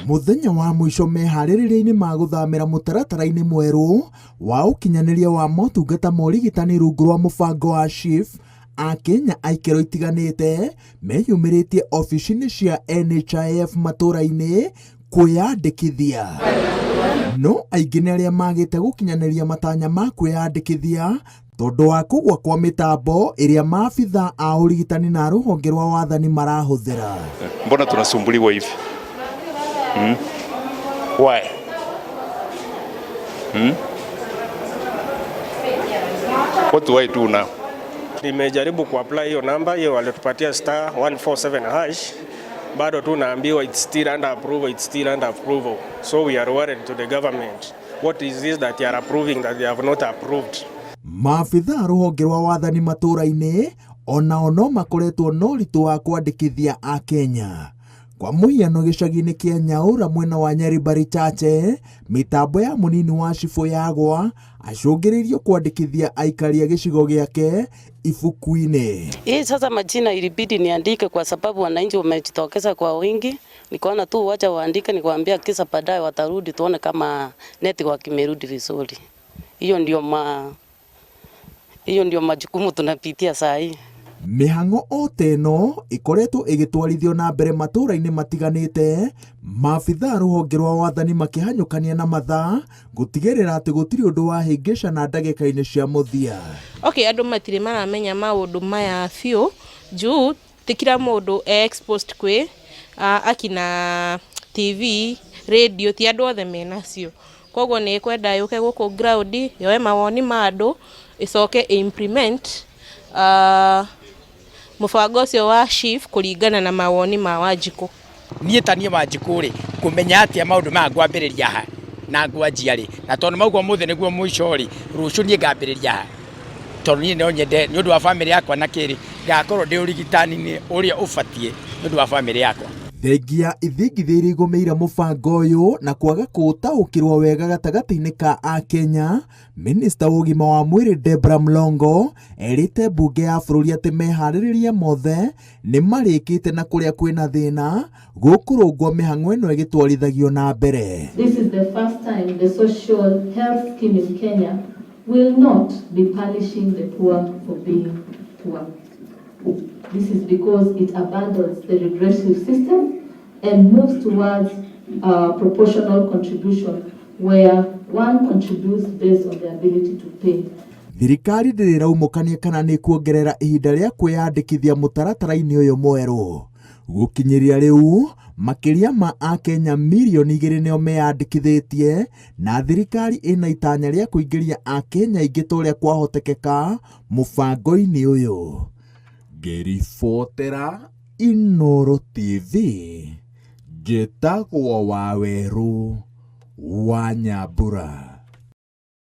Mũthenya wa mũico meharĩrĩria-inĩ ma gũthamĩra mũtaratara-inĩ mwerũ wa ũkinyanĩria wa motungata ma ũrigitani rungu rwa mũbango wa SHIF, Akenya a ikĩro itiganĩte meyumĩrĩtie obici-inĩ cia NHIF matũra-inĩ kwĩyandĩkithia. No aingĩ nĩ arĩa magĩte gũkinyanĩria matanya ma kwĩyandĩkithia tondũ wa kũgwa kwa mĩtambo ĩrĩa maabitha a ũrigitani na rũhonge rwa wathani marahũthĩra. Mbona tunasumbuliwa hivi? Hmm? Why? Hmm? What do I do now? Nimejaribu kuapply hiyo namba hiyo walitupatia star 147 hash, bado tu naambiwa it's still under approval, it's still under approval. So we are worried to the government. What is this that they are approving that they have not approved? Maabitha a rũhonge rwa wathani matũra-inĩ onao no makoretwo na ũritũ wa kwandĩkithia Akenya. Kwa mũhiano gĩcagi-inĩ kĩa Nyaũra mwena wa Nyaribari Chache, mĩtambo ya mũnini wa cibũ yagwa acũngĩrĩirio kwandĩkithia aikari a gĩcigo gĩake ibuku-inĩ. Hii sasa majina ilibidi niandike kwa sababu wananchi wamejitokeza kwa wingi. Nikaona tu wacha waandike, nikwambia kisa baadaye watarudi tuone kama network imerudi vizuri. Hiyo ndio majukumu tunapitia saa hii. Mĩhang'o o ta ĩno ĩkoretwo ĩgĩtwarithio na mbere matũra-inĩ matiganĩte, maabitha a rũhonge rwa wathani makĩhanyũkania na mathaa gũtigĩrĩra atĩ gũtirĩ ũndũ wahĩngĩcana ndagĩka-inĩ cia mũthia. Okay, andũ matirĩ maramenya maũndũ maya biũ juu ti kila mũndũ e exposed kwĩ akina TV, radio, ti andũ othe menacio. Koguo nĩ ĩkwenda yũke gũkũ ground yoe mawoni ma andũ, ĩcoke implement mũbango ũcio wa SHIF kũringana na mawoni ma Wanjikũ. Niĩ ta niĩ Wanjikũ rĩ, ngũmenya atĩa maũndũ maya? Ngwambĩrĩria ha na ngwanjia rĩ? Na tondũ mauga ũmũthĩ nĩguo mũico rĩ, rũciũ niĩ ngambĩrĩria ha? Tondũ niĩ no nyende nĩ ũndũ wa bamĩrĩ yakwa na kĩrĩ ngakorwo ndĩ ũrigitani-inĩ ũrĩa ũbatiĩ nĩ ũndũ wa bamĩrĩ yakwa. Thengia ithingithia iria igũmĩire mũbango ũyũ na kwaga kũũtaũkĩrwo wega gatagatĩ-inĩ ka Akenya, Minista wa ũgima wa mwĩrĩ Debra Mlongo erĩte mbunge ya bũrũri atĩ meharĩrĩria mothe nĩ marĩkĩte na kũrĩa kwĩna thĩna gũkũrũngwo mĩhang'o ĩno ĩgĩtwarithagio na mbere. This is the first time the social health scheme in Kenya will not be punishing the poor for being poor. This is because it abandons the regressive system and moves towards a proportional contribution where one contributes based on the ability to pay. Thirikari ndĩrĩ ĩraumũkania kana nĩ kuongerera ihinda rĩa kwĩyandĩkithia mũtaratara-inĩ ũyũ mwerũ. Gũkinyĩria rĩu makĩria ma Akenya mirioni 2 nĩo meyandĩkithĩtie na thirikari ĩna itanya rĩa kũingĩria Akenya aingĩ ta ũrĩa kwahotekeka mũbango-inĩ ũyũ. Ngĩribotera Inooro TV, njĩtagwo Wawerũ wa Nyambura.